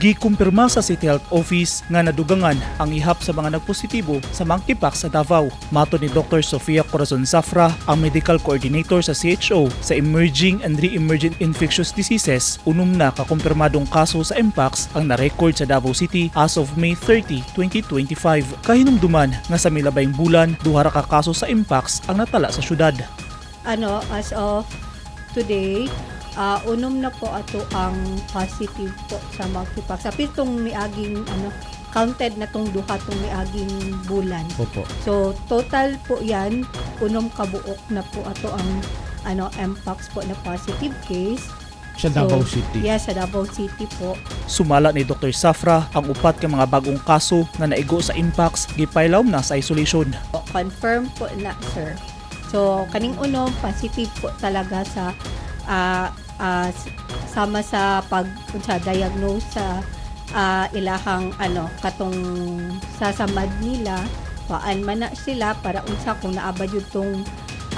Gikumpirma sa City Health Office nga nadugangan ang ihap sa mga nagpositibo sa monkeypox sa Davao. Matod ni Dr. Sofia Corazon Zafra, ang medical coordinator sa CHO sa Emerging and Re-Emergent Infectious Diseases, 6 na kakumpirmadong kaso sa Mpox ang na-record sa Davao City as of May 30, 2025. Kahinumduman nga sa milabayng bulan, 2 ra ka kaso sa Mpox ang natala sa syudad. Ano, as of today, 6 na po ato ang positive po sa monkeypox. Sa pitong niaging ano, counted na tong duha tong niaging bulan. So total po yan, 6 kabuok na po ato ang ano, Mpox po na positive case. Sa Davao City. Yes, sa Davao City po. Sumala ni Dr. Zafra, ang 4 ka mga bagong kaso nga naigo sa Mpox gipailawom na sa isolation. Confirm po na, sir. So kaning 6, positive po talaga sa sama sa pag sa diagnose sa ilahang ano, katong sa samad nila, paan man na sila para unsa kung naa ba jud tong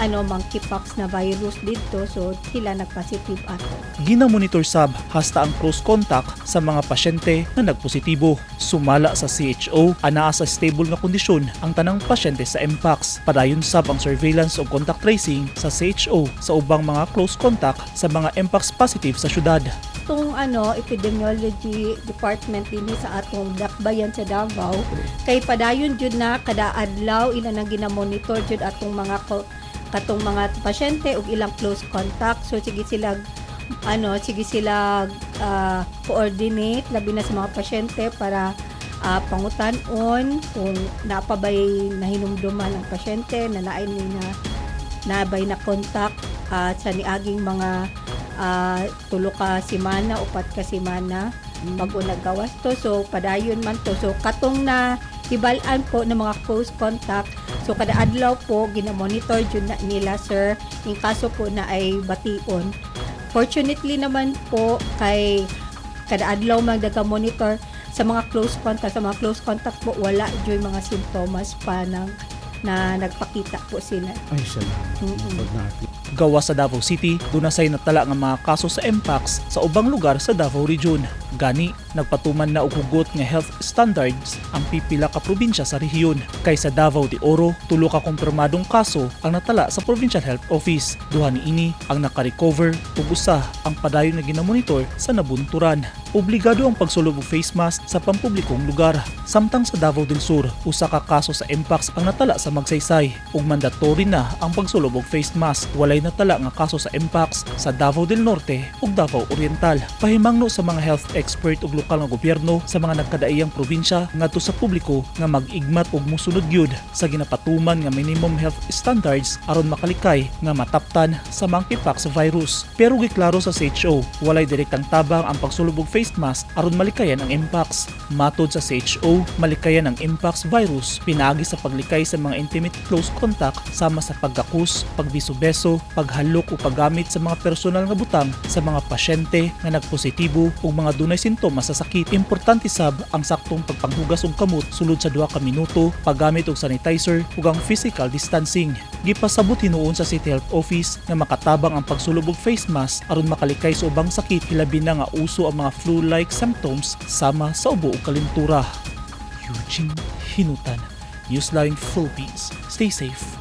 ano, monkeypox na virus dito, so sila nagpositive ato. Ginamonitor sab hasta ang close contact sa mga pasyente na nagpositibo. Sumala sa CHO, anaa sa stable nga kondisyon ang tanang pasyente sa Mpox. Padayon sab ang surveillance o contact tracing sa CHO sa ubang mga close contact sa mga Mpox positive sa syudad. Itong ano, epidemiology department din sa atong dakbayan sa Davao kay padayon jud na kada adlaw ila nang ginamonitor jud atong mga katong mga pasyente ug ilang close contact. So sige sila ano, sige sila coordinate labi na sa mga pasyente para pangutan-on kung naa pa bay nahinumduman ang pasyente na naay ni na nabay na contact sa niaging mga 3 ka semana, 4 ka semana bago naggawas to. So padayon man to. So katong na hibal-an po ng mga close contact, so kada adlaw po ginamonitor jud na nila, sir, in kaso po na ay bation. Fortunately naman po kay kada adlaw magdaga monitor sa mga close contact. Sa mga close contact po, wala jud mga simptomas pa ng na nagpakita po sila. Ay, salamat. Natin. Gawas sa Davao City, duna say natala nga mga kaso sa Mpox sa ubang lugar sa Davao Region. Gani, nagpatuman na og hugot nga health standards ang pipila ka probinsya sa rehiyon. Kay sa Davao de Oro, 3 ka kumpirmadong kaso ang natala sa Provincial Health Office. 2 niini ang naka-recover ug 1 ang padayon nga ginamonitor sa nabunturan. Obligado ang pagsulob og face mask sa pampublikong lugar. Samtang sa Davao del Sur, 1 ka kaso sa Mpox ang natala sa Magsaysay ug mandatory na ang pagsulob og face mask. Walay natala nga kaso sa Mpox sa Davao del Norte ug Davao Oriental. Pahimangno sa mga health expert ug lokal nga gobyerno sa mga nagkadaiyang probinsya ngadto sa publiko nga mag-igmat ug musunod gyud sa ginapatuman nga minimum health standards aron makalikay nga mataptan sa monkeypox virus. Pero giklaro sa CHO, walay direktang tabang ang pagsulob og face mask aron malikayan ang Mpox. Matod sa CHO, malikayan ang Mpox virus pinaagi sa paglikay sa mga intimate close contact sama sa paggakus, pagbiso-beso, paghalok o paggamit sa mga personal nga butang sa mga pasyente nga nagpositibo o mga dunay sintomas sa sakit. Importante sab ang saktong pagpanghugas og kamot sulod sa 2 ka minuto, paggamit og sanitizer ug ang physical distancing. Gipasabot hinuon sa City Health Office nga makatabang ang pagsulob og face mask aron makalikay sa ubang sakit, hilabi na nga uso ang mga flu-like symptoms sama sa ubo ug kalintura. Eugene Hinutan, Newsline Philippines. Stay safe.